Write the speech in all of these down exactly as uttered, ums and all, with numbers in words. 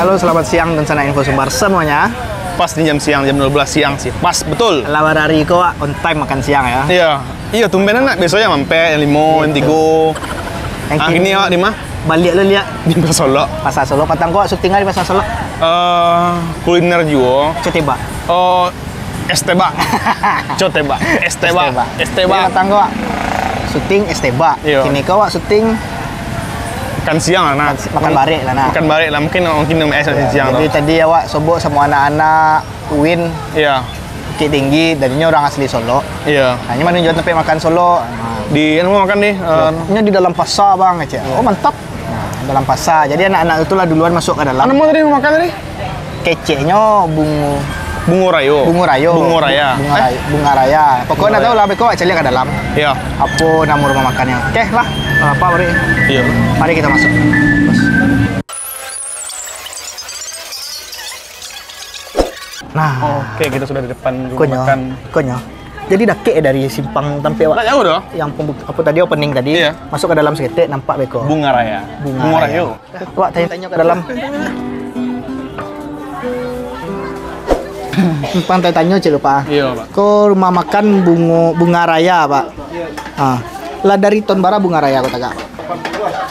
Halo, selamat siang dan sanak info Sumbar semuanya. Pas ni jam siang, jam dua belas siang sih. Pas betul. Lawan hari ko, Wak, on time makan siang ya. Iya. Iya, tumben anak. Biasanya mampet jam lima, jam tiga. Yang Ah, kini kini awak di mana? Balik lu lihat. Di Pasar Solok. Pasar Solok, patang ko syuting di Pasar Solok. Eh, kuliner juo. Ceteba. Oh, es tebak. Coteba. Es tebak. Es tebak. Es tebak. Jadi patang ko syuting es tebak. Iya. Kini ko awak syuting Makan siang lah, nah. Makan, makan barek lah, nah. Makan barek lah. Mungkin, mungkin minum es Iya, siang jadi tu. Tadi awak sobok samo anak-anak Uin Iya. Bukittinggi, tadinyo urang asli Solok. Iya. Nah, nyo manunjuakan tampek makan Solok. Nah. Di, anu, makan di, Iya. eh, Nyo di dalam pasar, Bang, kecek. Iya. Oh, mantap. Nah, dalam pasar. Jadi anak-anak tu lah duluan masuk ka dalam. Anu, mau tadi mau makan tadi? Keceknyo bungo Bungo Rayo. Bungo Rayo. Bungo Raya. Bunga Eh? Rayo. Bunga Raya. Pokoknya Bunga tahu Raya. Lah, beko awak caliak ka dalam. Iya. Apo namo rumah makannyo? Oke lah. Apa, mari? Iya. Mari kita masuk. Nah. Oke, kita sudah di depan rumah Konyo. Makan. Konyo. Jadi dakek dari simpang tampek awak. Tak jauh doh. Yang pembuk-, apa tadi, opening tadi, Iya. Masuk ka dalam saketek, nampak beko. Bunga Raya. Bunga Bunga Raya. Rayo. Wak tanyo-tanyo ka dalam. Numpang tanyo-tanyo ciek lu, Pak. Iya, Pak. Ko rumah makan Bungo, Bunga Raya, Pak. Ha. Lah dari tahun bara Bunga Raya ko tagak?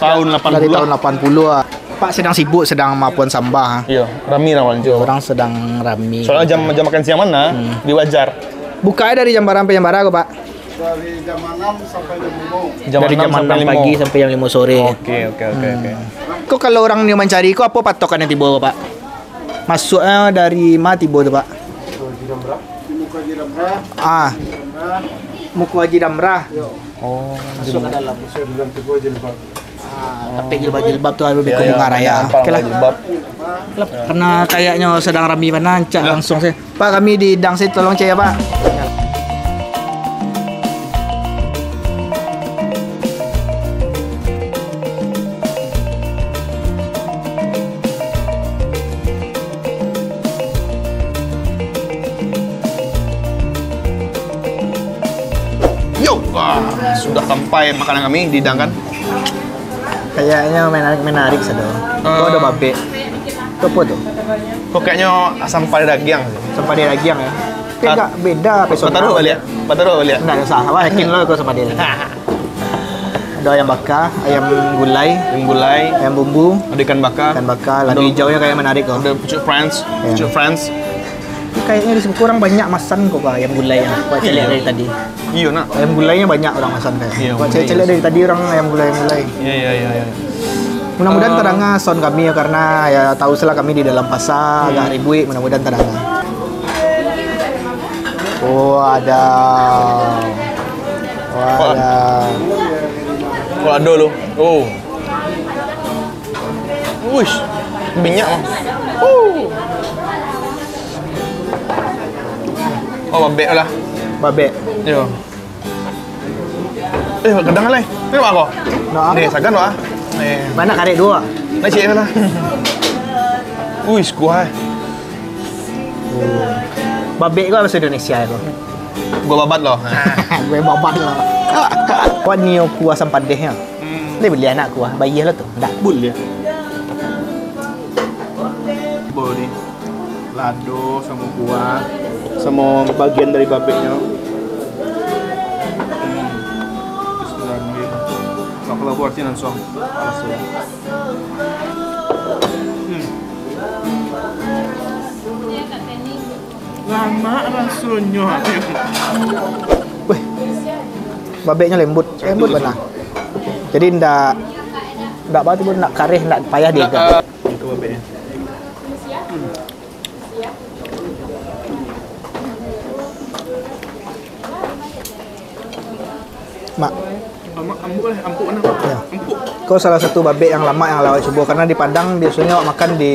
Tahun lapan puluah. Dari tahun lapan puluah. Pak sedang sibuk, sedang mapuan sambah. Iya, rami lah, Wan. Orang sedang rami. Soalnya jam, jam makan siang mana? Hmm. Di wajar. Bukanya dari jam bara sampai jam bara ko, Pak? Dari jam anam sampai jam lima. Jam Dari anam jam sampai anam lima. Pagi sampai jam lima sore. Oke, oke, oke, Hmm. oke. Ko kalau urang nio mancari ko, apo patokan nan tibo, Pak? Masuaknyo dari ma tibo tu, Pak? Muko Haji Damrah. Ah. Muko Haji Damrah. Yo. Oh. Masuk ka dalam. Masuk dalam tibo jilbab. Ah, tapi jilbab-jilbab tu ado di Ya, ya, Bunga Raya. Oke lah. Jilbab. Karena kayaknyo sedang rami bana, rancak Ya. langsung sajo. Pak, kami dihidang sajo, tolong cek ya, Pak. Yo, wah, sudah sampai makanan kami dihidangkan. Kayaknya menarik, menarik sado. Eh. Ko ado babek. Ko apo tu? Ko kayaknyo asam padeh dagiang. Asam padeh dagiang ya. Tapi Ah. agak beda Kau taruh baliak. Kau taruh baliak. Ndak usah. Awak yakin lo ko asam padeh. Ado ayam baka, ayam gulai, Ayam gulai. ayam bumbu, Ada ikan baka. Ikan baka, lado Ada hijau nya kayak menarik ko. Ada pucuk French. Ya. Pucuk French. Kayaknya di sini kurang banyak masan ko, Pak, ayam gulai ya. Buat celiak Iya. dari tadi. Iyo, nak. Ayam gulainya banyak orang masan kayak. Iyo, Buat gulai celiak-celiak iyo. dari tadi orang ayam gulai, ayam gulai. Iyo, iyo, iyo, iyo. Mudah-mudahan Eh. terdengar sound kami ya, karena ya tahu selah kami di dalam pasar Hmm. agak ribuik, mudah-mudahan terdengar. Oh, ada. Oh, ada. Oh, ada lo. Oh. Uish, minyak mah. Uh. Oh, babek lah. Babek. Yo. Eh, kadang lah. Ni apa kau? Nak Ni apa? sagan apa? Eh. Mana karek dua? Nak cik lah. Uish, kuah. Babek ko bahasa Indonesia ko. Gua babat lo. Gue babat lo. Kau ni aku asam padeh ya. Hmm. Ni beli anak kuah, bayar lah tu. Ndak. Boleh. Boleh. Lado samo kuah, samo bagian dari babeknyo. Hmm. Bismillahirrahmanirrahim. Kalau buat sih langsung. Langsung. Hmm. Lamak rasonyo. Weh, babeknyo lembut, lembut bana. Jadi ndak, ndak apa tu pun, ndak kareh, ndak payah Ndak, diiga. eh, Itu babeknyo. Mak. Amak, ampuk lah, ampuk mana? Ya. Ampuk. Kau salah satu babek yang lamak yang awak cubo, karena di Padang biasanya awak makan di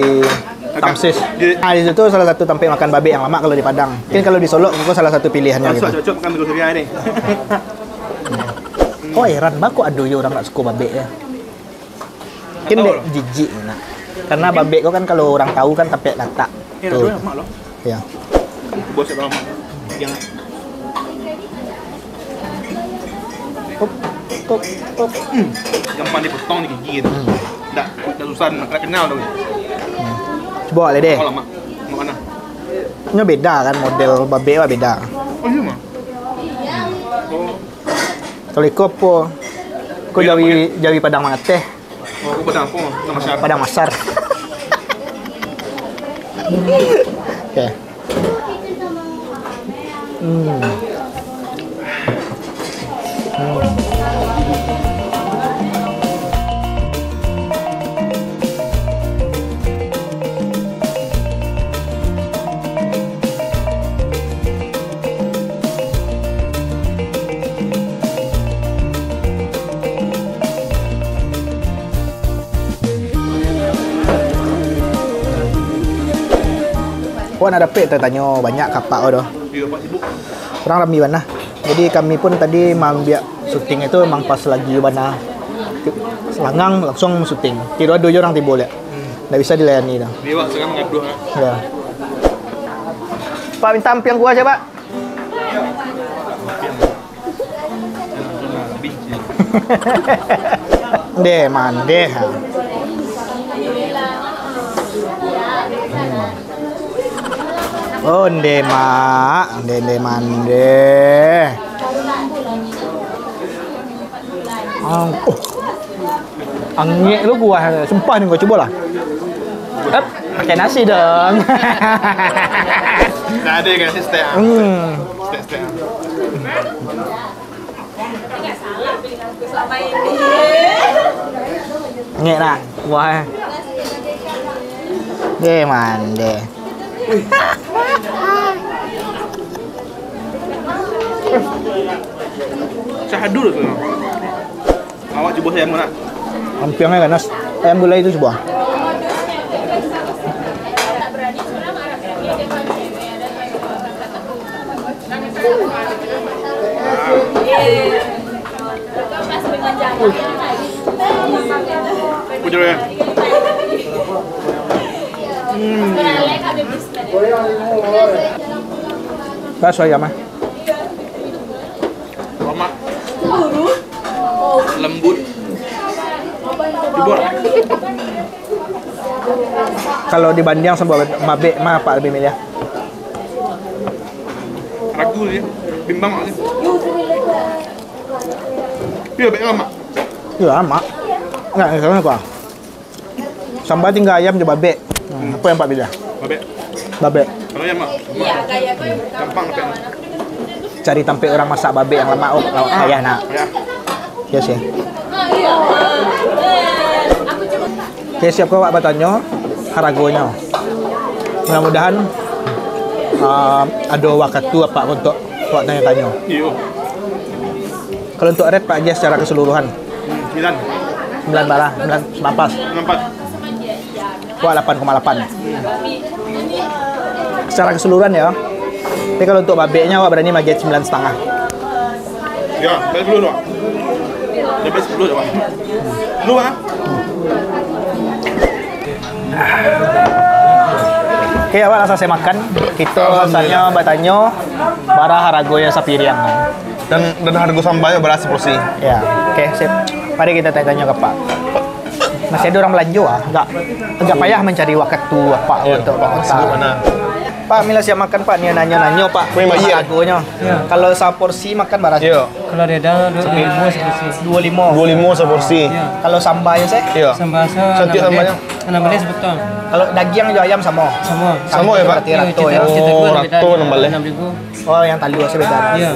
Agak Tamsis. di- Ah, di situ salah satu tampek makan babek yang lamak kalau di Padang. Mungkin kalau di Solok, kau salah satu pilihannya Masuk gitu. cocok makan Migo Surya ni. Oh, heran bah kok ado yo urang ndak suko babek ya. Mungkin Tahu dek lah. jijik nak. Karena Mungkin babek kau kan kalau urang tahu kan tampek latak. Eh, Tu. ado yang mak lo. Ya. Bos yang lama. Yang Tok, tok, tok. Hmm. Gampang dipotong di gigi tu. Hmm. Ndak, ndak susah, ndak kenyal tu. Hmm. Bawa lah deh. Oh, lamak. Mak mana? Nyo beda kan, model babek lah beda. Oh, iya mah. Oh. Kalau iko apo? Ko jawi, jawi Padang Mangateh. Oh, aku Padang apo? Padang Masar. Padang Masar. Oke. Hmm. Hmm. Wak nak dapek tatanyo banyak ka apak ko doh. Iyo, Pak, sibuk. Urang rami bana. Jadi kami pun tadi maambiak syuting itu memang pas lagi bana langang langsung syuting. Kiro ado jo urang tibo liak. Ndak bisa dilayani doh. Iyo, Pak, sekarang ngaduah. Yo. Pak, minta ampiang kuah sajo, Pak. Deh, mandeh, ha. Hmm. Oh, ndeh, Mak. Ndeh, ndeh, mandeh. Ang-, oh. Angek tu kuah, sumpah ni kau cubolah. Ep, pakai nasi dong. Ndak ado kasih stek. Hmm. Stek-stek. Angek lah, kuah. Deh, mandeh. Syahdu tu. Awak cubo ayam nak? Ampiang ai ganas. Ayam gulai tu cubo. Bujur ya. Hmm. Raso ayam ah. Lemak. Lembut. Cubo. Kalau dibanding sama babek, ma apak lebih milih? Ragu sih. Bimbang sih. Iyo, babek lemak. Iyo, lemak. Enggak, enggak, enggak. Samba tingga ayam jo babek. Hmm, apo yang apak pilih? Babek. Babek. Kalau ayam, Mak? Gampang, Mak. Cari tampek urang masak babek yang lamak, oh, lawak payah nak. Payah. Iyo sih. Oke, siap ko awak batanyo haragonyo. Mudah-mudahan, ah, ado wakatu apak untuak awak tanyo-tanyo. Iyo. Kalau untuak rate, Pak, agiah secara keseluruhan. Sembilan. Sembilan bara, sembilan, sembilan pas. Sembilan pas. Wak lapan koma lapan. Secara keseluruhan ya. Tapi kalau untuk babeknya, wak berani magiah sembilan setengah. Ya, sampai sepuluh tu, Wak. Sampai sepuluh tu, Wak. Sepuluh, ah? Oke, awak lah selesai makan. Kita sajo batanyo, bara haragonyo sapiriang. Dan, dan hargo sambanyo bara saporsi. Ya, oke, sip. Mari kita tanya-tanya ka Pak. Masih ada orang belanja ah. Agak, agak payah mencari waktu Pak untuk Pak, Pak. Sibuk bana. Pak, mila siap makan, Pak. Ni nanyo-nanyo, Pak. Weh, Mak, iya. Hargonyo. Ya. Kalau saporsi makan bara? Iya. Kalau ada dua limo saporsi. Dua limo. Dua limo saporsi. Ya. Kalau sambanyo, seh? Iya. Samba sa-, satiap sambanyo. Enam belas, enam belas sepotong. Kalau daging jo ayam samo? Samo. Samo ya, Pak? Berarti rato ya. Oh, rato enam belas. Enam ribu. Oh, yang talua se beda. Iya.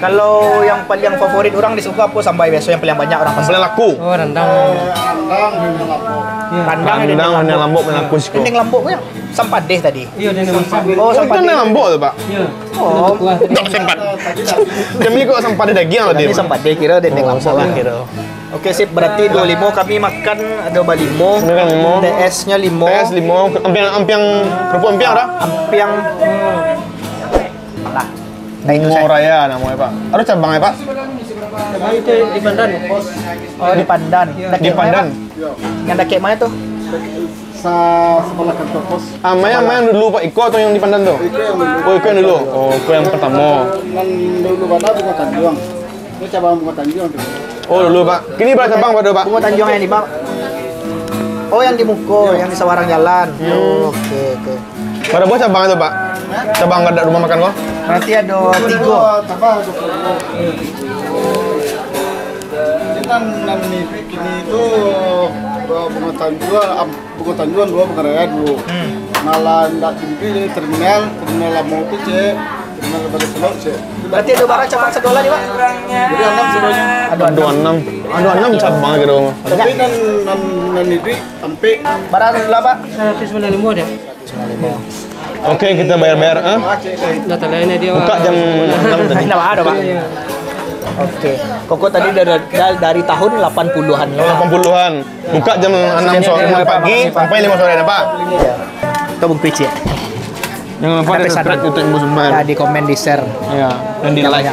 Kalau yang paling favorit orang di Suko apo samba biaso yang paling banyak orang pesan? Paling laku. Oh, rendang. Rendang, rendang lambok. Iya. Rendang, rendang lambok paling laku Suko. Rendang lambok tu yang sampadeh tadi. Iya, rendang lambok. Oh, sampadeh. Rendang lambok tu, Pak. Iya. Oh. Kuah tadi. Dok sempat. Kami kok sampadeh daging lah. Kami sampadeh kira rendang lambok lah kira. Oke, sip. Berarti dua limo kami makan, ada balimo. Kami makan limo. T S-nya limo. T S limo. Ampiang, ampiang, kerupuk ampiang dah? Ampiang. Lah. Nah, itu limo raya namonyo, Pak. Ada cabang ya, Pak? Cabang itu di Pandan. Oh, di Pandan. Iya. Di Pandan. Yang dakek mana tuh? Sa-, sebelah kantor pos. Ah, mana, mana yang dulu, Pak? Iko atau yang di Pandan tu? Iko yang dulu. Oh, iko yang dulu. Oh, iko yang pertama. Nan dulu bana Bungo Tanjuang. Ini cabang Bungo Tanjuang tu. Oh, dulu, Pak. Kini berapa cabang, Pak, tu, Pak? Bungo Tanjuang yang lima. Oh, yang di muko, yang di sabarang jalan. Oke, oke. Bara buah cabang tu, Pak? Cabang rumah makan ko? Berarti ada tiga. Tambah dua puluh. Ini nan, nan ni kini tu, bungo tanjuan, am-, bungo tanjuan dua, bungo raya dua. Hmm. Malah ndak tinggi dari terminal, terminal lamo tu, cek. Terminal Balai Selok, cek. Berarti ada bara cabang sadolah ni, Pak? Jadi anam sadolah. Ada anam. Ada anam cabang gitu. Tapi nan, nan, nan itu ampek. Bara sadolah, Pak? Seratus sembilan puluh lima dia. Oke, kita bayar-bayar, eh? Dah terlalu dia. Buka jam enam tadi. Enggak ada, Pak. Oke. Koko tadi dari, dari, dari tahun delapan puluhan. Delapan puluhan. Buka jam enam sore pagi sampai lima sore, nampak? Iya. Kau bungkui, Cik. Jangan lupa di subscribe YouTube Ibu Sumbar. Ya, di komen, di share. Ya, dan di like.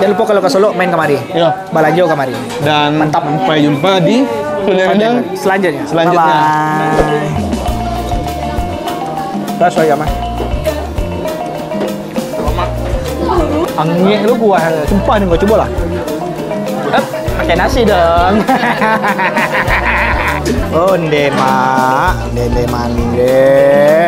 Jangan lupa kalau ka Solok main kamari. Ya. Balanjo kamari. Dan sampai jumpa di video selanjutnya. Selanjutnya. Bye bye. Raso ayam ah. Angek lu buah. Sumpah ni kau cubalah. Hep, pakai nasi dong. Onde mak, onde mande.